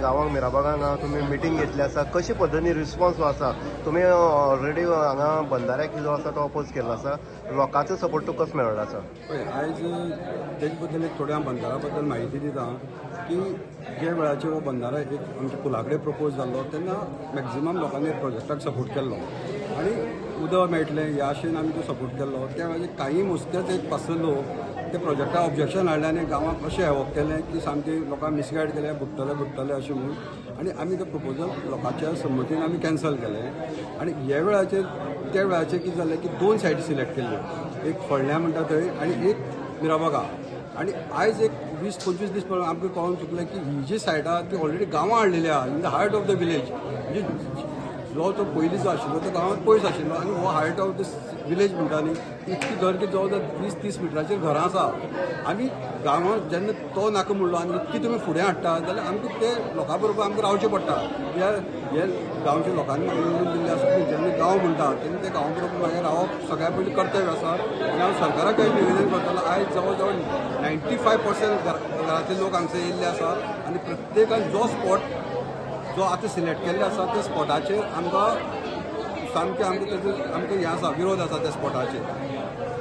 गांवांक मिराबागान तुमी मिटींग घेतली आसा, कशे पद्दतीन रिस्पॉन्स आसा? तुमी ऑलरेडी हांगा बंदाऱ्याक जो आसा तो अपोज केल्लो आसा, लोकांचो सपोर्ट तुका कसो मेळ्ळो आसा? पळय, आयज तेजे बद्दल एक थोड्या बंदारा बद्दल म्हायती दिता की जे वेळाचेर हो बंदारा एक आमच्या पुला कडेन प्रपोज जाल्लो तेन्ना मॅक्झिमम लोकांनी प्रोजेक्टाक सपोर्ट केल्लो आनी उदक मेळटलें ह्या आशेन आमी तो सपोर्ट केल्लो. त्या वेळाचेर काही मोजकेच एक पांच लोक ते प्रोजेक्टाक ऑब्जेक्शन हाडलें आनी गांवाक अशें हेवप केलें की सामकें लोकांक मिसगायड केलें, बुडटले बुडटले अशें म्हणून, आनी आमी तें प्रपोजल लोकांच्या संमतीन आमी कॅन्सल केलें. आनी ह्या वेळाचेर त्या वेळाचेर कितें जालें की दोन सायडी सिलेक्ट केल्ल्यो, एक फळण्या म्हणटा थंय आनी एक मिराबागा. आनी आयज एक 20-25 दीस पळोवन आमकां कळोन चुकलें की ही जी सायड आहा ती ऑलरेडी गांवां हाडलेली आहा, in the heart of the village. म्हणजे जो तो पयलीं जो आशिल्लो तो गांवांत पयस आशिल्लो आनी हो हार्ट ऑफ the village म्हणटा न्ही, इतकी घर की जवळ जवळ 20-30 मिटराचेर घरां आसा. आमी गांवांत जेन्ना तो नाका म्हणलो आनी इतकी तुमी फुडें हाडटा जाल्यार आमकां ते लोकां बरोबर आमकां रावचें पडटा. ह्या गांवच्या लोकांनी म्हाका निवडून दिल्लें आसा की जेन्ना गांव म्हणटा तेन्ना त्या गांवा बरोबर मागीर रावप सगळ्या पयलीं कर्तव्य आसा. आनी हांव सरकाराक निवेदन करतलो, आयज जवळ जवळ 95% घरांतले लोक हांगसर येयल्ले आसा आनी प्रत्येकान जो स्पॉट जो आतां सिलेक्ट केल्ले आसा त्या स्पॉटाचेर आमकां सामकें आमकां तेजो आमकां हें आसा, विरोध आसा त्या स्पॉटाचेर.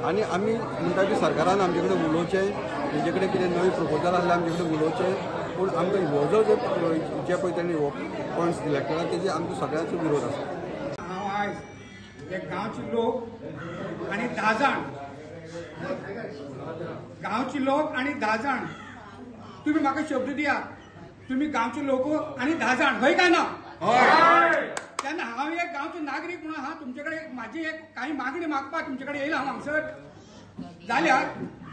आनी आमी म्हणटा की सरकारान आमचे कडेन उलोवचें, तेजे कडेन कितें नवें प्रपोजल आसल्यार आमचे कडेन उलोवचें, पूण आमकां हो जो जे पळय तेणी हो पॉयंट सिलेक्ट केला तेजे आमकां सगळ्यांचो विरोध आसा. हांव आयज हे गांवचे लोक आनी 10 जाण, गांवचे लोक आनी 10 जाण, तुमी म्हाका शब्द दिया, तुमी गांवचे लोक आनी 10 जाण हय काय ना? तेन्ना हांव एक गांवचो नागरीक म्हणून हांव तुमचे कडेन म्हाजी एक कांय मागणी मागपाक तुमचे कडेन येयला हांव हांगसर. जाल्यार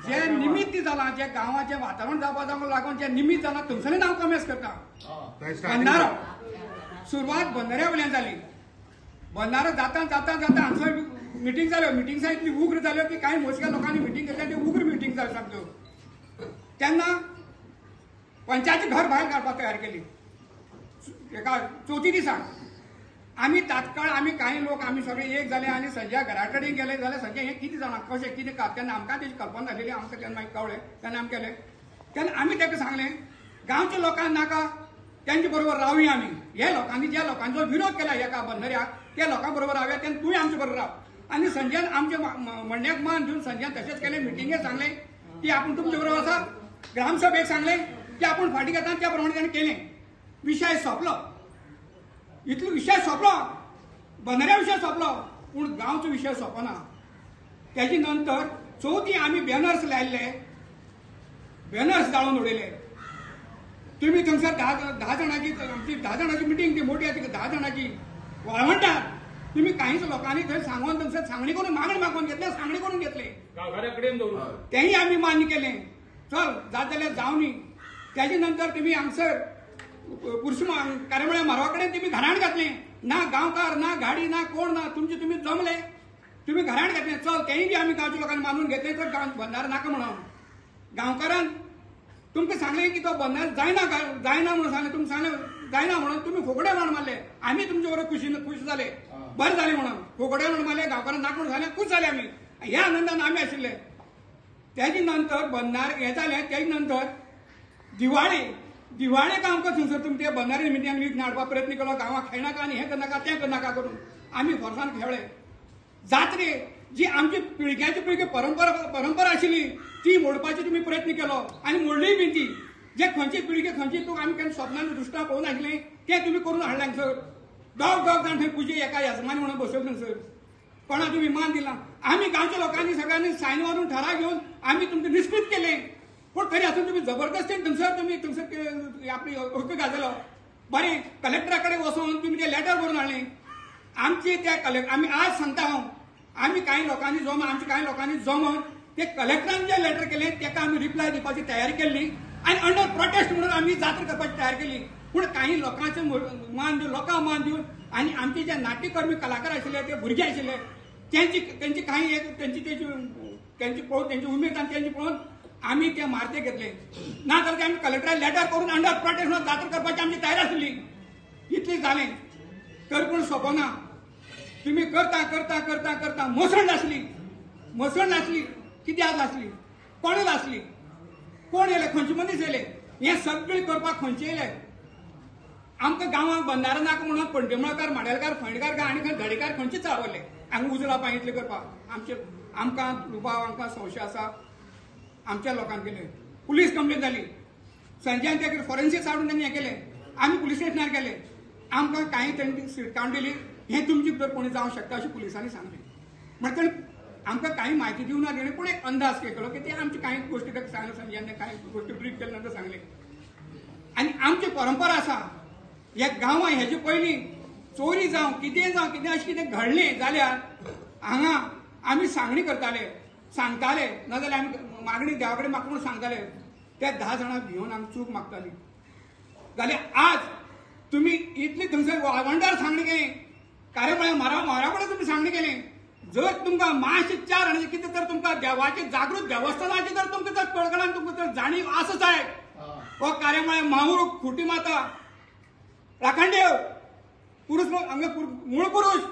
जे निमित्त जालां, जे गांवाचें वातावरण जावपाक लागून जे निमित्त जालां थंयसरल्यान हांव कमेस करता. बंदारो सुरवात बंदाऱ्या वयल्यान जाली. बंदारो जाता जाता जाता हांगसर मिटींग जाल्यो, मिटिंग्सां इतली उग्र जाल्यो की कांय मोजक्या लोकांनी मिटींग घेतल्या, त्यो उग्र मिटींग जाल्यो सामक्यो. तेन्ना पंचायत घर भायर काडपाक तयार केली एका चवथी दिसा. आमी तात्काळ आमी कांय लोक आमी सगळे एक जाले आनी संजय घरा कडेन गेले. जाल्यार संजय हें कितें जाणां कशें कितें का, तेन्ना आमकां तेजी कल्पना जालेली, आमकां तेन्ना मागीर कळ्ळें, तेन्ना आमी केलें. तेन्ना आमी ताका सांगलें गांवच्या लोकांक नाका, तेंचे बरोबर रावया आमी. हे लोकांनी ज्या लोकांचो विरोध केला एका बंदऱ्याक त्या लोकां बरोबर रावया, तेन्ना तूंय आमचे बरोबर राव. आनी संजयान आमच्या म्हणण्याक मान दिवन संजयान तशेंच केलें. मिटिंगेक सांगलें की आपूण तुमचे बरोबर आसा, ग्रामसभेक सांगलें की आपूण फाटीं घेता, त्या प्रमाणे ताणें केलें. विशय सोंपलो, इतलो विशय सोंपलो, बंदऱ्या विशय सोंपलो, पूण गांवचो विशय सोंपना. तेजे नंतर चवथी आमी बॅनर्स लायल्ले, बॅनर्स जाळून उडयले. तुमी थंयसर 10 जाणांची आमची 10 जाणांची मिटींग ती मोठी आसा, 10 जाणांची वाळवंटात तुमी कांयच लोकांनी थंय सांगून थंयसर सांगणी करून मागणी मागून घेतले, सांगणी करून घेतले, तेंय आमी मान्य केलें. चल जात जाल्यार जावनी. तेजे नंतर तुमी हांगसर पुरुष कार्यावळ्या मारवा कडेन तुमी घराण घातलें, ना गांवकार ना गाडी ना कोण ना, तुमचे तुमी जमले, तुमी घराण घातलें. चल तेंय बी आमी गांवच्या लोकांनी मानून घेतलें, तर बंदार नाका म्हणून. गांवकारान तुमकां सांगलें की तो बंदार जायना जायना म्हणून सांगलें, तुमकां सांगलें जायना म्हणून तुमी फोगडे म्हण मारले. आमी तुमचे बरोबर खुशीन खूश जाले, बरें जालें म्हणून फोगडे म्हण मारले, गांवकारान नाका म्हणून सांगलें, खूश जाले आमी, ह्या आनंदान आमी आशिल्ले. तेजे नंतर बंदार हें जालें. तेजे नंतर दिवाळी, दिवाळेक आमकां थंयसर तुमचे बंदारे निमित्तान विघ्न हाडपाक प्रयत्न केलो, गांवाक खेळनाका आनी हें करनाका तें करनाका करून आमी फोर्सान खेळ्ळे. जात्रे जी आमची पिळग्याची पिळगी परंपरा आशिल्ली ती मोडपाची तुमी प्रयत्न केलो आनी मोडलीय बी ती. जे खंयची पिळगे खंयची तूं आमी केन्ना स्वप्नान दृश्टां पळोवन आशिल्लें तें तुमी करून हाडलें हांगसर. दोग दोग जाण थंय पुजे एका यजमानी म्हणून बसयले थंयसर, कोणा तुमी मान दिला. आमी गांवच्या लोकांनी सगळ्यांनी सायन मारून ठराव घेवन आमी तुमकां निश्कृत केलें, पूण तरी आसून तुमी जबरदस्तीन थंयसर तुमी थंयसर आपली हक्क गाजयलो. बरें कलेक्टरा कडेन वचून तुमी तें लेटर बरोवन हाडलें. आमची त्या कलेक्टर आमी आज सांगता हांव, आमी कांय लोकांनी जमोवन आमच्या कांय लोकांनी जमोवन ते कलेक्टरान जे लेटर केलें ताका आमी रिप्लाय दिवपाची तयारी केल्ली आनी अंडर प्रोटेस्ट म्हणून आमी जात्रा करपाची तयारी केली. पूण काही लोकांचे मान दिवन, लोकांक मान दिवन आनी आमचे जे नाट्यकर्मी कलाकार आशिल्ले ते भुरगे आशिल्ले तेंची तेंची काही एक तेंची तेंची पळोवन तेंची उमेद आनी तेंची पळोवन आमी ते मारते घेतले. ना जाल्यार आमी कलेक्टराक लेटर करून अंडर प्रोटेस्ट म्हणून जात्रा करपाची आमची तयारी आसली. इतली जालें तर पूण सोंपना. तुमी करता करता करता करता मसण आसली, मसण आसली, कित्याक आसली, कोण आसली, कोण येयले, खंयचे मनीस येयले, हें सगळें करपाक खंयचे येयले. आमकां गांवांक बंदारा नाका म्हणून पणजेमळकार माडेलकार फणकार आनी खंय धडेकार खंयचे चाळवले हांगा उजो लावपाक इतलें करपाक आमचे आमकां दुबाव आमकां संशय आसा आमच्या लोकांक केले. पुलीस कंप्लेन जाली संजयान त्या फॉरेन्सिक्स हाडून तांणी हें केलें आमी पुलीस स्टेशनार गेले आमकां कांय तांणी शिटकावण दिली हें तुमचे भितर कोणी जावंक शकता अशें पुलिसांनी सांगलें. म्हणटा ताणें आमकां कांय म्हायती दिवना तेणें पूण एक अंदाज केलो की ते आमची कांय गोश्टी ताका सांगलें संजयान कांय गोश्टी ब्रीफ केले नंतर सांगलें. आनी आमची परंपरा आसा ह्या गांवां हेजे पयलीं चोरी जावं कितें जावं कितें अशें कितें घडलें जाल्यार हांगा आमी सांगणी करताले सांगताले नाजाल्यार आमी मागणी देवा कडेन मागता म्हणून सांगताले त्या 10 जाणांक भिवन आमी चूक मागताली. जाल्यार आज तुमी इतली थंयसर वाळवंटार सांगणी केली कार्यावळ म्हारा कडेन तुमी सांगणी केली जर तुमकां मातशें 4 जाणांचें कितें तर तुमकां देवाचें जागृत देवस्थानाचें जर तुमकां जर कळकळान तुमकां जर जाणीव आसा जायत हो कार्यामळ माहूर खुटी माता राखणदेव पुरुष हांगा मूळ पुरुष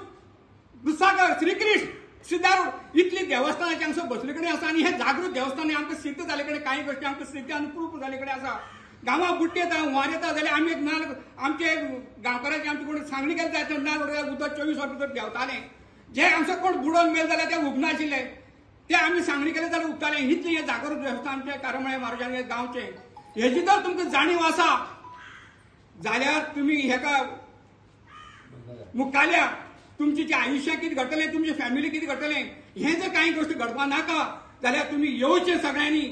दुसागर श्रीकृष्ण सिद्धारूढ इतली देवस्थानाची हांगसर बसले कडेन आसा आनी हे जागृत देवस्थान आमकां सिद्ध जाले कडेन कांय गोश्टी आमकां सिद्ध आनी प्रूफ जाले कडेन आसा. गांवां बुट्टी येता हुंवार येता जाल्यार आमी एक नाल आमचे गांवकाराचे आमचे कोण सांगणी केली जाय नाल उदक 24 वरां भितर देंवतालें जे आमचो कोण बुडोवन मेल जाल्यार ते उगनाशिल्ले ते आमी सांगणी केले जाल्यार उगताले. इतलें हें जागृत देवस्थान आमचें कारमळे महाराजांचे गांवचें हेजी जर तुमकां जाणीव आसा जाल्यार तुमी हेका मुखाल्या तुमचें जें आयुश्य कितें घडटलें तुमची फॅमिली कितें घडटलें हें जर कांय गोश्टी घडपा नाका जाल्यार तुमी येवचें सगळ्यांनी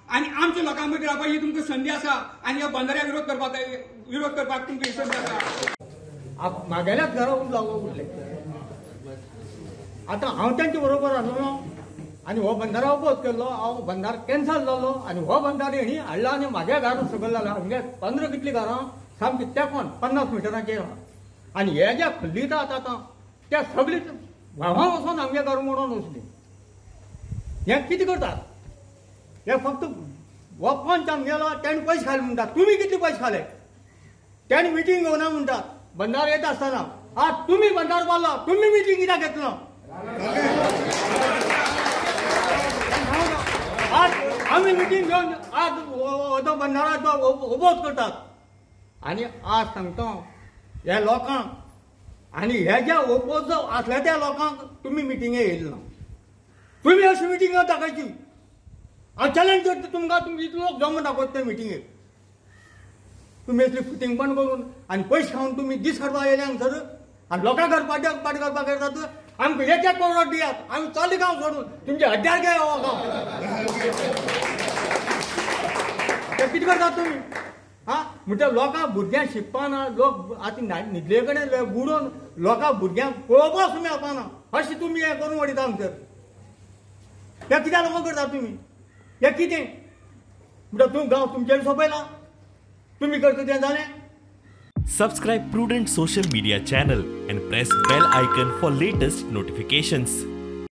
आनी आमच्या लोकां मदीं रावपाची ही तुमकां संदी आसा आनी ह्या बंदऱ्या विरोध करपाक तुमकां ही संदी आसा. मागेल्याच घरा लागून उरले आतां हांव तांचे बरोबर आसलो आनी हो बंदारा ओपोज केल्लो हांव बंदार कॅन्सल जालो आनी हो बंदार हेणी हाडला आनी म्हाज्या घरान सगळें जालां. आमगे 15 कितलीं घरां सामकी तेंकोन 50 मिटरांचेर आहा आनी हे जे खल्लितात आतां त्या सगळीं व्हांवा वचोन आमगे घर मोडून वचली. हें कितें करतात हे फक्त हो पंच आमगेलो तेणें पयशे खाले म्हणटात तुमी कितले पयशे खाले तेणें मिटींग घेवना म्हणटात बंदार येता आसतना आज तुमी बंदार बांदलो तुमी मिटींग कित्याक घेतलो आज आमी मिटींग घेवन आज तो बंदाराचो ओपोज करतात. आनी आज सांगता ह्या लोकांक आनी हे जे ओपोज आसले त्या लोकांक तुमी मिटिंगे येयले ना तुमी अशी मिटींग दाखयची हांव चॅलेंज करता तुमकां तुमी इतलो लोक जमा दाखयता ते मिटिंगेक तुमी असली फुटिंगपण करून आनी पयशे खावन तुमी दीस काडपाक येयले हांगसर आनी लोकांक घर पाट करपाक येतात. आमकां एक एक करोड दियात आमी चल्ले गांव सोडून तुमचे हड्ड्यार घे हो गांव ते कितें करतात तुमी हा म्हणटा लोकांक भुरग्यांक शिकपाना लोक आतां न्हिदले कडेन बुडोवन लोकांक भुरग्यांक पळोवपाक सुद्दां मेळपाना अशें तुमी हें करून वडयता हांगसर. हें कित्याक लागून करतात तुमी हें कितें म्हणटा तूं गांव तुमचेर सोंपयला तुमी करता तें जालें. Subscribe Prudent Social Media channel and press bell icon for latest notifications.